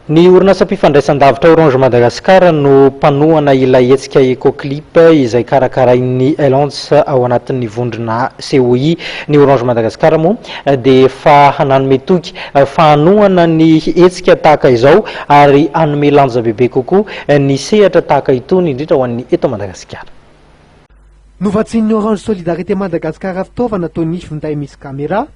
Ny orinasam-pifandraisan-davitra Orange Madagascar no mpanohana ilay hetsika Ecoclip izay karakarain'ny Elance ao anatin'ny vondrona COI. Ny Orange Madagascar moa dia efa nanome toky fa hanohana ny hetsika tahaka izao ary hanome lanja bebe kokoa ny sehatra tahaka itony indrindra ho an'ny eto Madagasikara. Novatsian'ny Orange Solidarité Madagascar fitaovana toy ny finday misy camera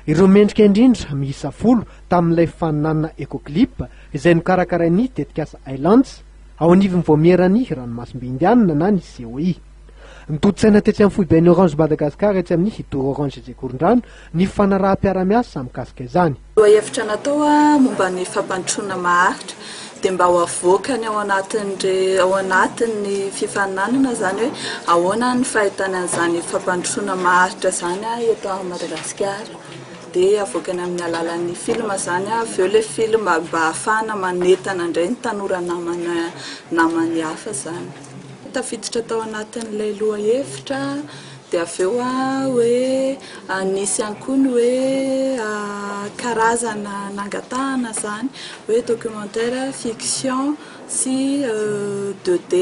ireo mendrika indrindra miisa 10 tamin'ilay faninanana Ecoclip izay nokarakarain'ny tetikasa Islands ao anivon'ny Vaomieran'ny Ranomasimbe Indianina na ny COI. Notontosaina tetsy amin'ny foiben'ny Orange Madagascar etsy amin'ny Tour Orange etsy Ankorondrano ny fanaraham-piarahamiasa mikasika izany. Lohahevitra natao momba ny fampandrosoana maharitra dia mba ho avoakany ao anatin'ire ao anatin'ny fifaninanana izany hoe ahoana ny fahitana an'izany fampandrosoana maharitra izany eto Madagasikara. Dia avoakany amin'ny alalan'ny film izany avy eo ilay film mba ahafahana manentana indray ny tanora namana namany hafa izany. Tafiditra tao anatin'ilay lohahevitra dia avy eo hoe nisy ihany koa ny hoe karazana nangatahana izany hoe documentaire fiction sy 2D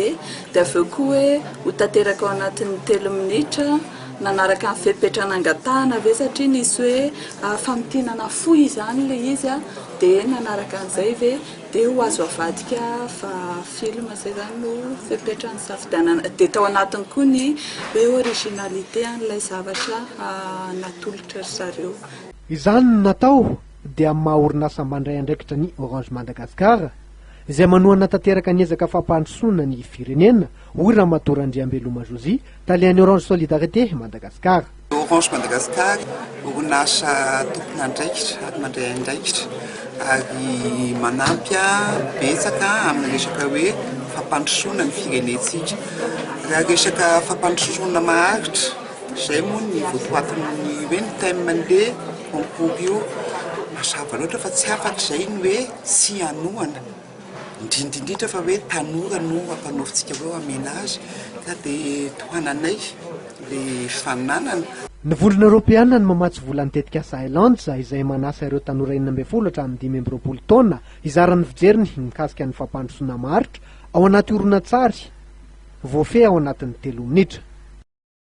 dia avy eo koa hoe ho tanteraka ao anatin'ny 3 minitra nanaraka ny fepetra nangatahana ve satria nisy hoe famintinana fohy izany ilay izy dia nanaraka an'izay ve dia ho azo avadika fa film izay izany no fepetra nisafidianana dia tao anatiny koa ny hoe originalité an'ilay zavatra natolotra ry zareo. Izany no natao dia amin'ny maha orinasa mandray andraikitra ny Orange Madagascar izay manohana tanteraka ny ezaka fampandrosoana ny firenena, hoy Ramatoa Randriambeloma Josie, talehan'ny Orange Solidarité Madagascar. Orange Madagascar, orinasa tompon'andraikitra ary mandray andraikitra ary manampy betsaka amin'ny resaka hoe fampandrosoana ny firenentsika. Raha resaka fampandrosoana maharitra, izay moa ny votoatin'ny hoe ny thème an'ilay concours io. Mazava loatra fa tsy afaka izay ny hoe tsy hanohana, indrindra indrindra fa hoe tanora no ampanaovintsika hoe hamena azy ka dia tohananay ilay fananana. Ny Vondrona Eoropeana no mamatsy vola ny tetikasa Islands izay manasa ireo tanora 16 hatramin'ny 25 taona hizara ny fijeriny mikasika ny fampandrosoana maharitra ao anaty horonantsary voafehy ao anatin'ny telo minitra.